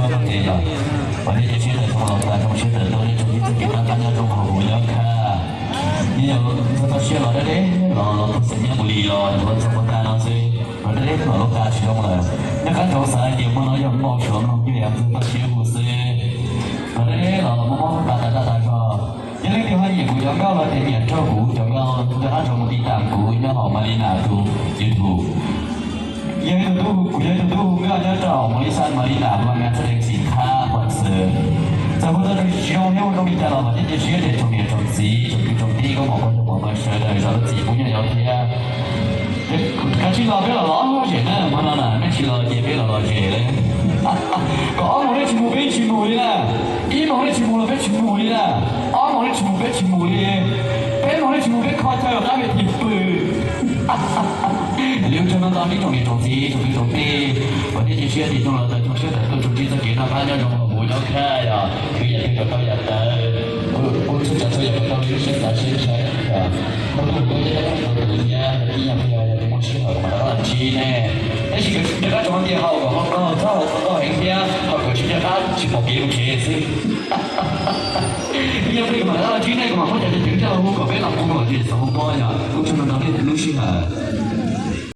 Ces yog, ua thiab cia siab tias txog los tas zoo siab tawm tuaj nej tsoom tib txoj kev noj qab nyob zoo hauv huv nyob khaj. Yog yus txog toj siab los deb deb los los txog xeem Nyab Mus Lis los yuav txog puag ta no xwb, los deb deb los lub qa tsis zoo lawm. Nyob qab rau xav hais tias muaj no yog npau suav mloog kiag yog txog toj siab hu xwb. Los deb deb los muaj mob tas tas tas tas zog. Yog leej twg ho nyiam kuv cov nkauj los ces nias raug kuv cov nkauj nrog qab tsoom mus tiv tam kuv nyob hauv Malina tus YouTube. Yog ib tug tub, kuv yog ib tug tub hu nkauj nyob rau Malisa, Malina Huam Nga Xab Dees Xim Thab Huam Xwm. Txawm hu tau tsis zoo thiab hu zoo li cas los vam thiab cia siab tias tsoom niam tsoom txiv tsoom kwv tsoom tij koj muam pog yawg muam pog sawv daws zov lub txim pub nyob yau thiab. Kav tsij los peb los los zem na, hmo no na nej tsis los ces peb los los zem li. Kom ob moos nej tsis mus peb tsis mus li na, ib moos nej tsis mus los peb tsis mus li na, ob moos nej tsis mus peb tsis mus li, peb moos nej tsis mus peb kho chaw rau qab pem thim pw. Li ua tsaug ntau ntau nej tsoom niam tsoom txiv tsoom kwv tsoom tij uas nej cia siab tim tsoom los tawm tsoom siab tawm tuaj tsoom tib txoj kev noj qab nyob zoo hauv huv nyob khaj yog kwv yam twg kom tau yam tawv, ua txhua tsav txhua yam kom tau li lub siab xav siab ntshai yog. Thaum tus ua ib tug tus tus thiab ib yam li yog tus muaj sij hawm kom mam rov qab los ntsib nej. Tab sis nyob qab tsoom tias haum kom ho koj txhob haum kom koj heev thiab ho kom tsis nyob qab tsis pom kev mus tsev xwb. Ib yam li kom mam rov qab los ntsib nej kom mam muab cov cov ceev coj los hu kom peb los hu kom zem xov hu pob yog ua tsaug ntau ntau nej lub sij hawm.